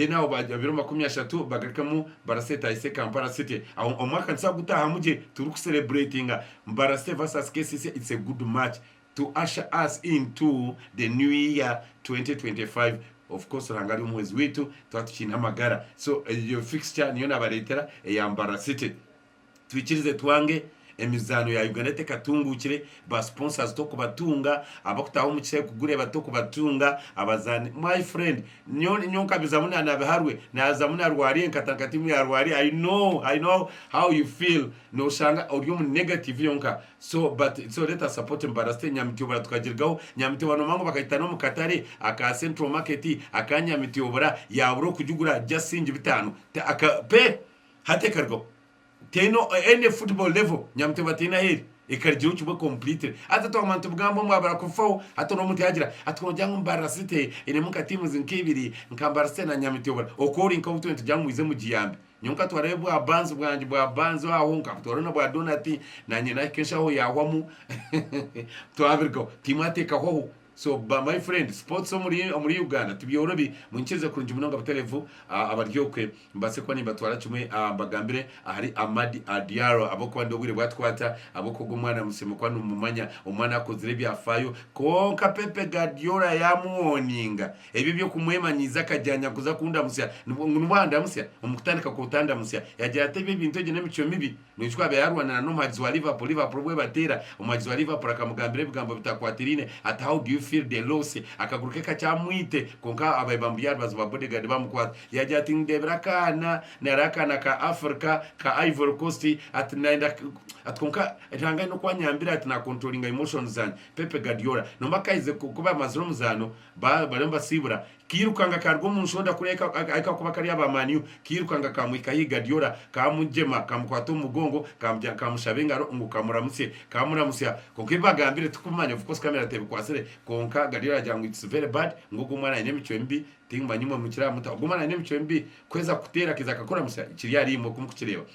Then aho ba 2030 bagarukemu Mbarara City etahise Kampala City. Aho omwaka nituza kugutaahamu gye turi ku celebratinga Mbarara City versus KCCA it's a good match to usher us into the new year 2025 of course Ruhanga ari omuhwezi waitu twaba tukiine amagara. So eyo fixture niyo nabareetera eya Mbarara City. Twikirize twange, emizaano ya Uganda tekatunguukire, ba sponsors tokubatunga, abakutaaha omu kishaayi kugureeba tokubatunga, abazaani my friend nyowe nyowe nkabizamu na Nabiharwe, naazamu na Rwariye nkatandika tiimu ya Rwariye, I know, I know how you feel, noshanga ori omu negative yonka so but so let us support Mbarara City, Nyamityobora tukagirigaho, Nyamityobora nomanya ngu bakagita n'omu katare aka Central Market aka Nyamityobora yabura okugigura just siringi bitaano, aka pe! Hati ekarugaho teine any football level Nyamuteba teine ahu eri ekarugiraho kimwe completely. Hati twaguma nitubugamba omu abarakufaho hati n'omuntu yagira ati nogira ngu Mbarara City einemu nka teams nk'ibiri nka Mbarara City na Nyamutebura okwo ori nka obutwire nitugira ngu mwize mugiyambe. Nyowe nkatwarayo bwa banzi bwangye bwa banzi aho nkabutwarayo na bwa donati nanye nahika enshaho yahwamu twabirugaho tiimu hati ekahwaho. So ba my friend sports omuri omuri Uganda tibyorobi munyikirize kurungi munonga buterevu abari okwe mbase kuba nimbatwara kimwe mbagambire ahari Amadi Diallo ahabw'okuba ndi obwire bwatukwata ahabw'okuba ogu omwana mushemereire kuba nimumumanya omwana akozire ebyafaayo kwonka Pepe Guardiola yamuwoninga ebyo eby'okumwemanyiiza akagira nyakuza kundamutsya nibwo ngu nibwo andamutsya omu kutandika kw'otandamutsya yagira ati ebyo ebintu egyo n'emicwe mibi Noijuka yaaba yarwana na n'omuhagizi wa Liverpool, Liverpool obu ebateera, omuhagizi wa Liverpool akamugambira ebigambo bitakwatiraine ati how do you feel the loss? Akaguru ke kakyamwite kwonka ababaire bamuri aha rubaju ba bodyguard bamukwata. Yagira ati ndebera akaana nari akaana ka Africa ka Ivory Coast ati nayenda ati kwonka Ruhanga aine oku anyambire ati na controllinga emotions zangye. Pepe Guardiola nomba ku kuba amazire omuzaano bariyo nibasiibura Kairukanga kaaruga omu nshonda kuriya ahi kakuba kari aba Man U, kairukanga kaamuhika haihi Guardiola, kaamugyema, kaamukwata omu mugongo, kaamugira kaamushaba engaro ngu kamuramutsye. Kaamuramutsya. Kwonka ebi bagambire tikumanya, of course camera tebikwatsire, kwonka Guardiola yaagira ngu it's very bad, ngu ogu omwana aine emicwe mibi, tingumanya imwe mukiraaba muta. Ogu omwana aine emicwe mibi, kuheza kukuteera akaija akakuramutsya, kiri ahari imwe oku murikukireeba.